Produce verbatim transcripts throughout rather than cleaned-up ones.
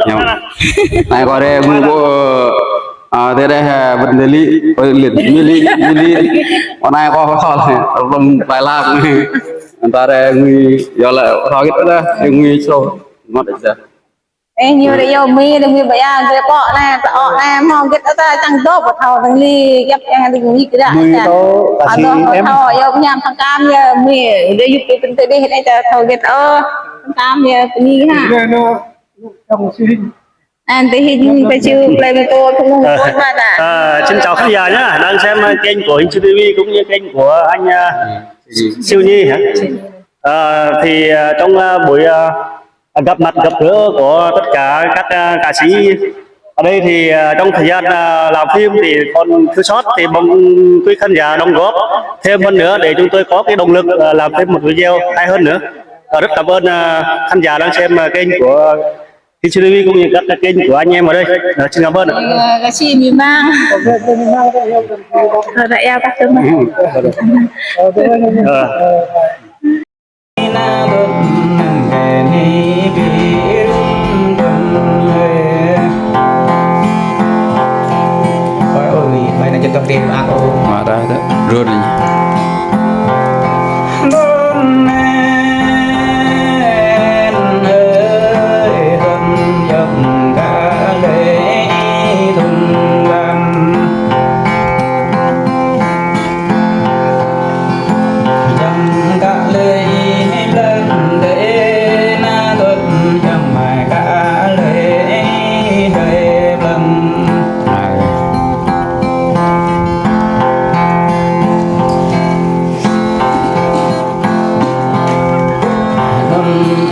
Ñu. Anai kâo rai ngui kâo, a, tơ rai, a, bơ̆t Delhi, ơ, Delhi, Delhi, Delhi. Anai kâo kâo lĕ, rŏng Plai Lak. Anŭn ta rai ngui, yua lĕ, thâo hơget ta, ngui sô, mơ̆t ih ta. Ơ, ñu rai yua mi, rai ngui ƀơi ia, rai pŏk anai, pŏk anai, hmâo hơget ta, čang dŏ, pŏk thâo, tơ̆ng li, yap, yang rai ngui kơ dah, mi ta. Tơ, kasi, adŏ, em. Thâo, yua pơñam, thâo kam, yua mi, rai yŭp, yŭp, tơ dih, anai, ta thâo hơget, ơ, thâo kam, yua, pơni, ha. Rai nô, trong si. Anh thì hình ta chịu play mê tô không không Ờ, tốt mà đã. Ờ, xin chào khán giả nhá, đang xem, ờ, kênh của Hình Sư ti vi cũng như kênh của anh, ờ, Siêu Nhi hả? Ờ, thì, ờ, trong, ờ, buổi, ờ, gặp mặt gặp gỡ của tất cả các, ờ, ca sĩ ở đây thì, ờ, trong thời gian, ờ, làm phim thì còn thiếu sót thì mong quý khán giả đóng góp thêm hơn nữa để chúng tôi có cái động lực, ờ, làm thêm một video hay hơn nữa. Ờ, rất cảm ơn, ờ, khán giả đang xem, ờ, kênh của History cũng như các cái kênh của anh em ở đây. Ờ, xin cảm ơn ạ. Ờ, ca sĩ Mỹ Mang. Ờ, đại gia các thứ mà. Ờ. Ôi, bài này cho tôi tìm ác ôn. Mà ra đó, run đi. Đôn men ơi, đôn yŏng gah lĕ đôn lăm. Yŏng gah lĕ blăng đê na đôn yŏng mai gah lĕ đê blăng.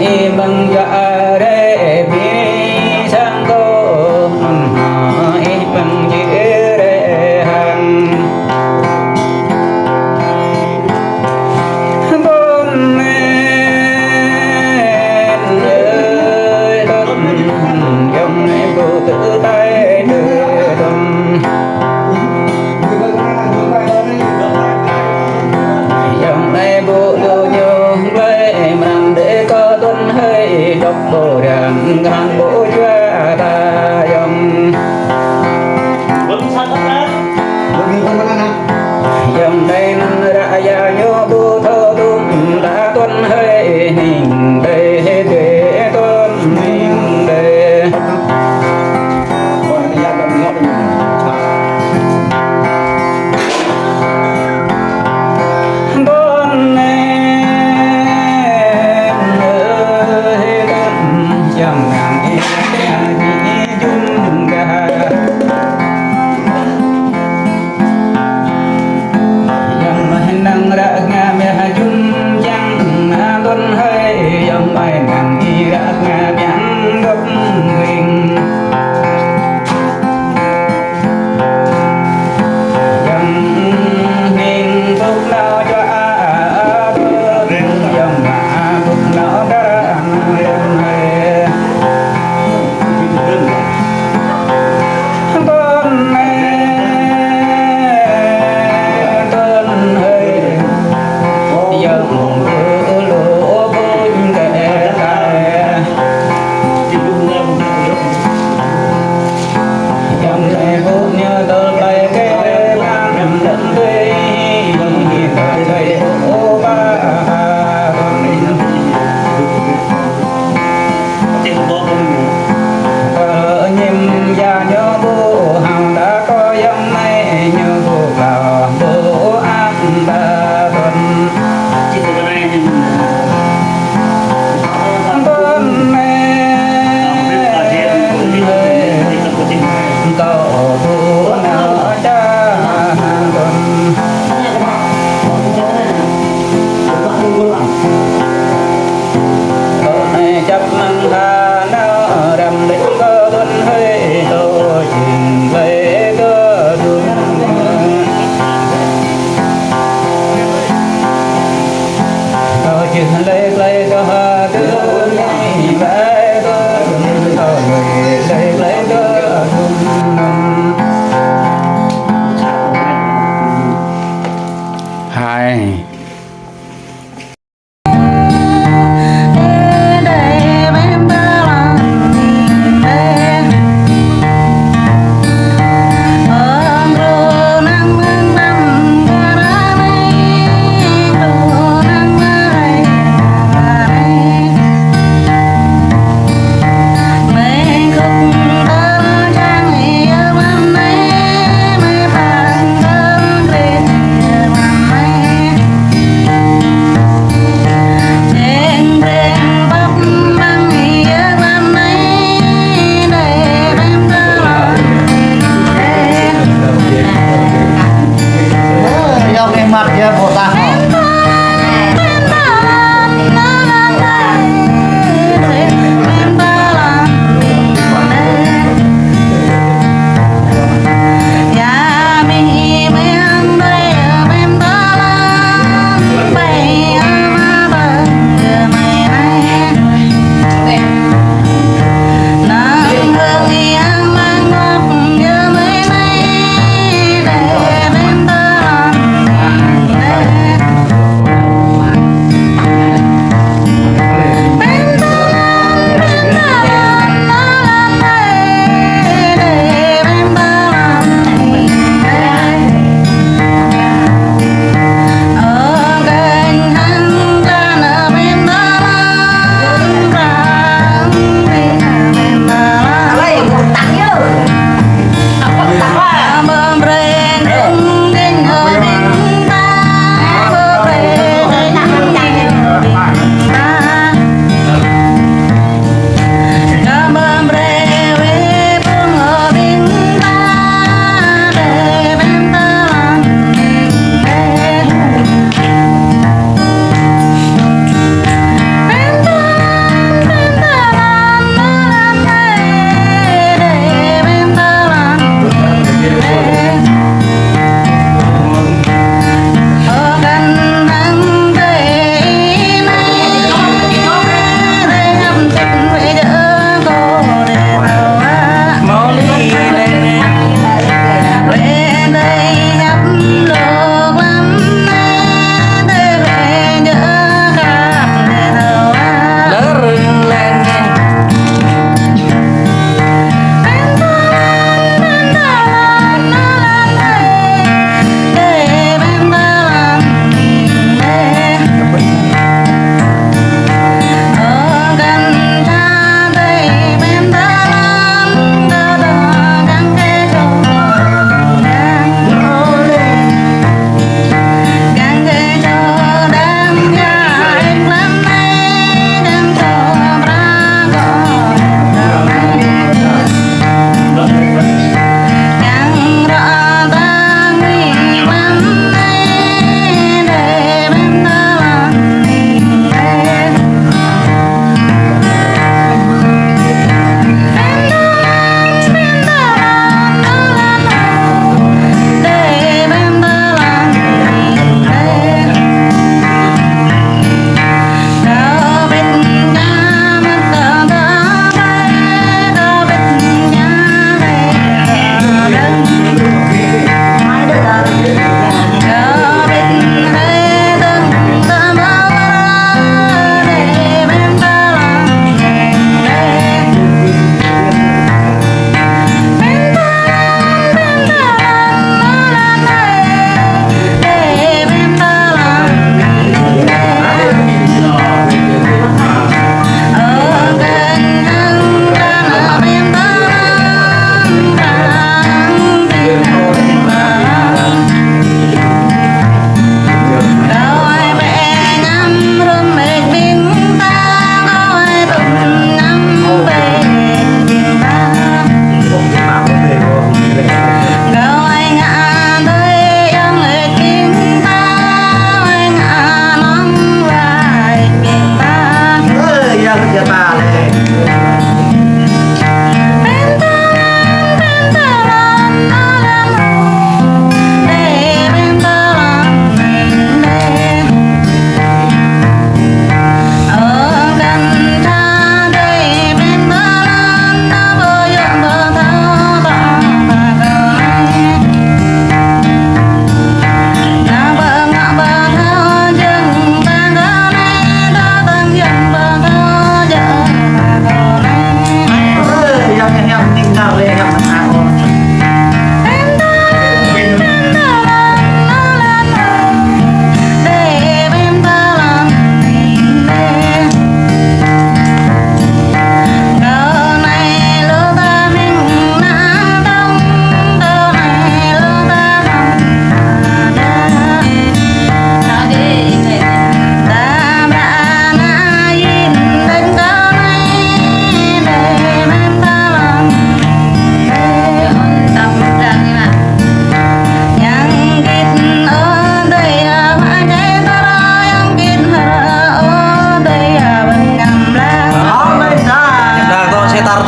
Ih ƀăng yua rai bi sang kơ, ih ƀăng jĕ rai hăng. Đôn men ơi, đôn yŏng rai ƀu tơ tai tơ đôn. Yŏng rai ƀu lu ñu blai mram đê kơ đôn hơi dŏ ƀu răng găng ƀu jua ta yŏng. Yŏng rai năn ră ia ñu ƀu thâo đŭm ta đôn hơi ning đê đê đôn ning đê. Yŏng mơ̆ năng ră ngă mơ̆ jum jang, na đôn hơi, yŏng mơ̆ năng i ră ngă mơ̆ dŏ ring. Yŏng ning bŭk nao jua a, a, a, yŏng mă bŭk nao kơ ră ngă mơ̆ hơi. Đôn hơi, đôn hơi. Yŏng lu lu bun kơ ta.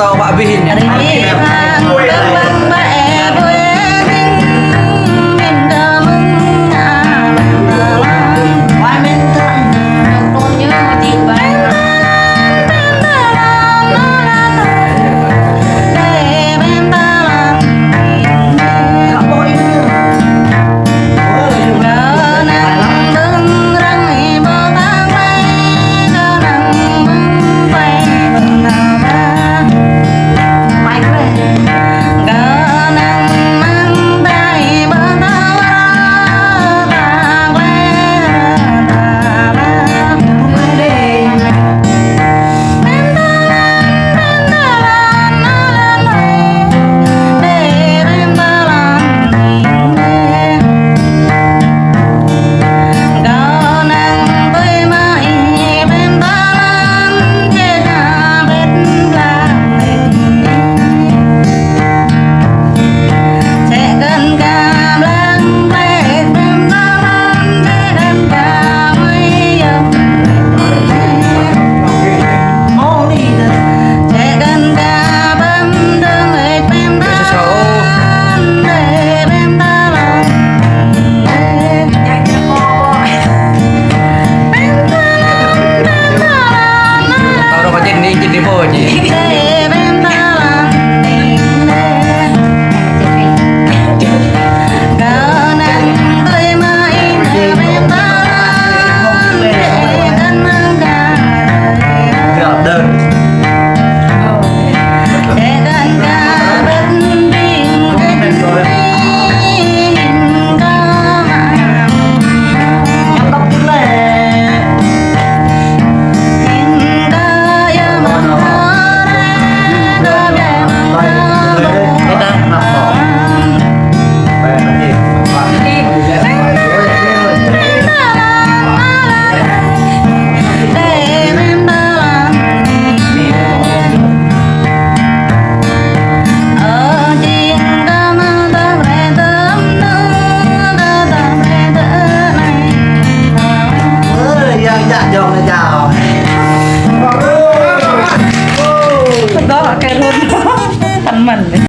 Kâo pă abih anai. Abih.